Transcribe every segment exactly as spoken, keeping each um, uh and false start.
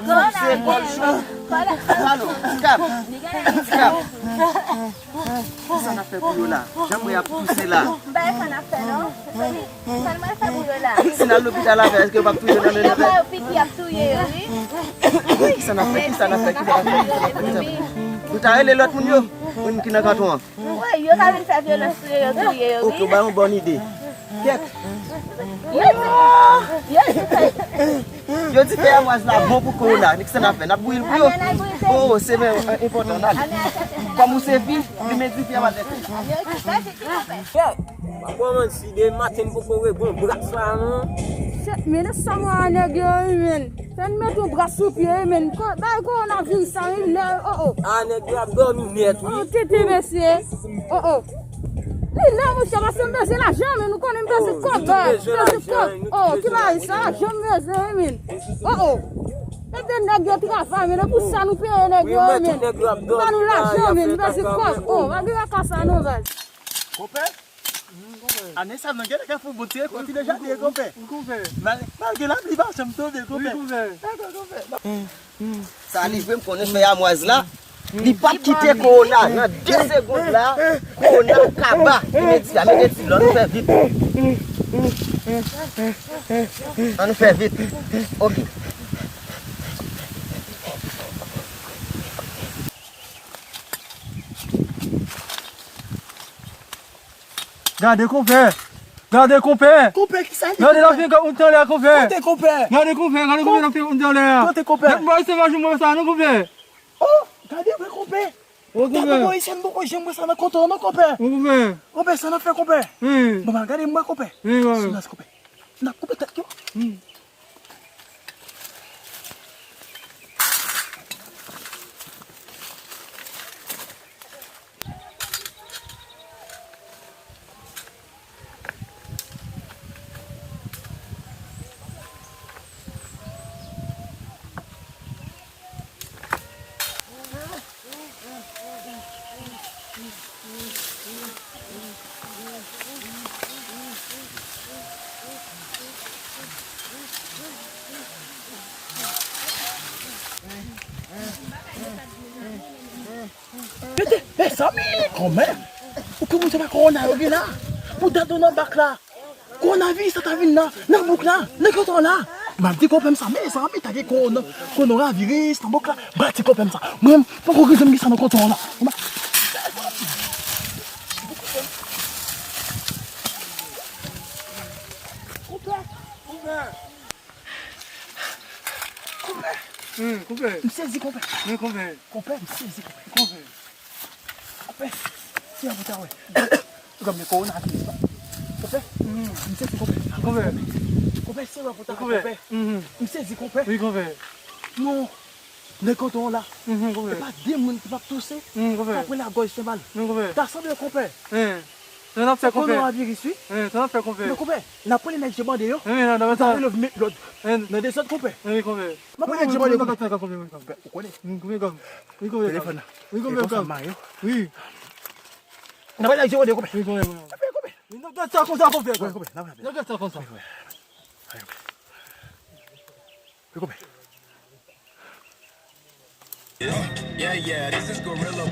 Pouse kòlchon. Alo, ti kap. Ti kap. Kisa n ap fè pou yo la? Jan m wè y ap pouse la. M pa wè sa n ap fè non. Sa n pral fè pou yo la? Si n al lopital avè, èske yo p ap touye yo nan men nou? Yo piki ap touye yo, wi. Kisa n ap fè? Kisa n ap fè? Kisa n ap fè? Kisa n ap fè? Kisa n ap fè? Nou ta rele lòt moun yo? Moun ki nan kanton an. Wi, yo ka vin fè vyolans sou yo, yo touye yo, wi. Ok, ou bay yon bòn ide. Kèt. Yo di, yo di fè amwaz la bon pou kowona. Kisa n ap fè? N ap bouyi l pou yo? Oh, se men enpòtan, n ale. Kòm ou se fi, li men di fi a pa tèt. Kèt. Pa kòmanse, de maten n poko regle yon bras la, non. Shit, men sa mwen a nèg yo, wi, men. Fè n met yon bras sou pye, wi, men. Ko-, bay kowonaviris sa, wi, lè, oh, oh. Ah, nèg yo ap dòmi nèt, wi. Oh, tete, mesye. Oh, oh. Li la, monchè, paske m bezwen lajan, men nou konnen m bezwen kòb, m bezwen kòb. Oh, ki bagay sa, lajan m bezwen, wi, men. Oh, oh. Mete nèg yo travay, men, e pou sa nou peye nèg yo, men. Ba nou lajan, men, m bezwen kòb. Oh, pa gen kaka sa, non, baz. Konpè? Ane sa nan gen fou bon ti rekò ti deja te konpè. Mal-, malgre lapli pa janm tonbe konpè. Dakò konpè. Sa li vre m konnen fè amwaz la. Li p ap kite kowona nan de segond la. Kowona kaba. Li mete la, mete ti lò, nou fè vit. An nou fè vit. Ok. Gade konpè! Gade konpè! Konpè, kisa li? Gade l ap fè yon ti anlè a konpè! Kote konpè? Gade konpè, gade konpè l ap fè yon ti anlè a. Kote konpè? Gade mwen se pa jou mwen sa non konpè! Oh, gade vre konpè! Oh, konpè! Gade konpè, se m poko janm wè sa nan konpè non konpè! Oh konpè! Konpè, sa n ap fè konpè? Wi. Bon, gade mwen konpè! Wi, wi. Silans konpè! N ap koupe tèt yo! Mete, mezanmi, kanmenm. Ou konn moun se pa kowona yo gen la. Pou dat nou nan bak la. Kowonaviris sa ta vin nan, nan bouk la, nan kanton la. M ap di konpè m sa, mezanmi, ta gen kowona, kowonaviris nan bouk la. M ap di konpè m sa. Mwen, poko gen zanmi ki sa nan kanton la. Konpè, konpè. Konpè. Hmm, konpè. M sezi, konpè. Wi, konpè. Konpè, m sezi, konpè. Konpè. Konpè, se yon pou ta wè. Konpè, men kowonaviris la. Konpè, m sezi, konpè. Konpè. Konpè, se yon pou ta wè, konpè. M sezi, konpè. Wi, konpè. Non. Nèg kanton an la. Mhm, konpè. E pa de moun ki p ap touse, k ap pran lagòj fè mal. Ta sanble, konpè. Sa n ap fè, konpè? Kowonaviris, wi. Sa n ap fè, konpè? Men, konpè, n ap pran nèg je bande yo. Wi, nan, nan, nou ta rele met lòd nan dezòd, konpè. Wi, konpè. N ap pran nèg je bande yo, konpè. Ou konnen. Wi, konpè. Wi, konpè. Telefòn nan. Wi, konpè. Telefòn sa m mare yo. Wi. N ap pran nèg je bande yo, konpè. Wi, konpè. N ap pran, konpè. Wi, n ap gade sa konsa, konpè. Wi, konpè. N ap gade. N ap gade sa konsa. Wi, konpè. Wi, konpè. Yeah, yeah, this is Gorilla.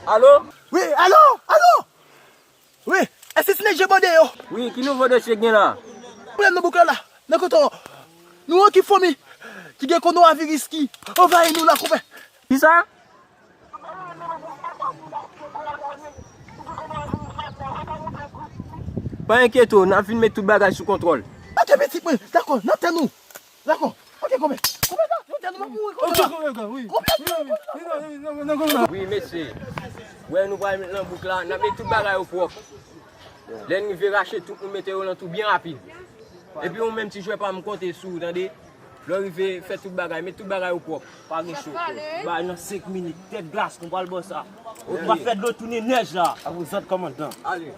Alo? Wi, alo, alo! Wi, èske se nèg je bande yo? Wi, ki nouvo dosye k gen la? Pwoblèm nan bouk la la, nan kanton an. Nou annik fanmi ki gen kowonaviris ki anvayi nou la, konpè. Kisa? Pa enkyete w, n ap vin met tout bagay sou kontwòl. Ok, pitit mwen, dakò, n ap tann ou. Dakò. Ok, konpè. Konpè, n ap tann ou, m ap mouri konsa. Ok, konpè, wi. Konpè, wi, wi, wi, wi, wi, wi, wi, wi. Wi, mesye. Wè, nou pral met nan bouk la, n ap met tout bagay yo pwòp. Lè n rive rache tout moun mete yo nan twou byen rapid. Epi ou menm ti jwè pa m konte sou ou, tande. Lè w rive, fè tout bagay, met tout bagay yo pwòp. Pa gen cho. Bay nan senk minit, tèt glas, nou pral bò sa. Ou pral fè dlo tounen nèj la. Avou zòt kòmandan. Ale.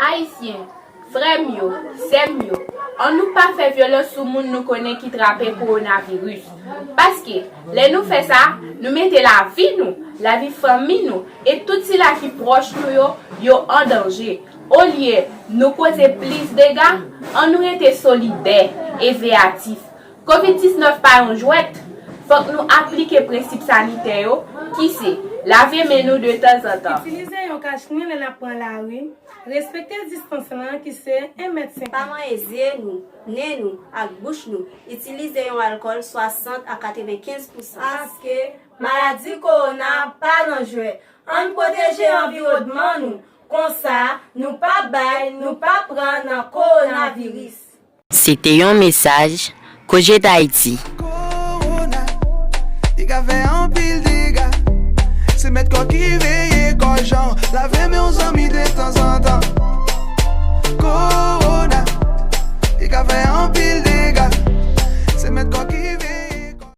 Ayisyen, frè m yo, sè m yo, annou pa fè vyolans sou moun nou konnen ki trape kowonaviris. Paske, lè nou fè sa, nou mete lavi nou, lavi fanmi nou, e tout sila ki pwòch nou yo, yo an danje. Olye nou koze plis dega, annou rete solidè e veyatif. Kovid diznèf pa yon jwèt. Fòk nou aplike prensip sanitè yo, ki se lave men nou de tanzantan. Itilize yon kachnen lè n ap pran lari. Respekte distans lan, ki se en mèt senkant. Pa manyen zye nou, nen nou ak bouch nou. Itilize yon alkòl swasant a katrevenkenz pousan. Paske maladi kowona pa nan jwèt. Ann pwoteje anviwònman nou. Konsa, nou p ap bay, nou p ap pran nan kowonaviris. Se te yon mesaj Kojed Ayiti. Kowona, li ka fè anpil dega. Se mèt kò ki veye kò jan. Lave men w zanmi de tanzantan. Kowona, li ka fè anpil dega. Se mèt kò ki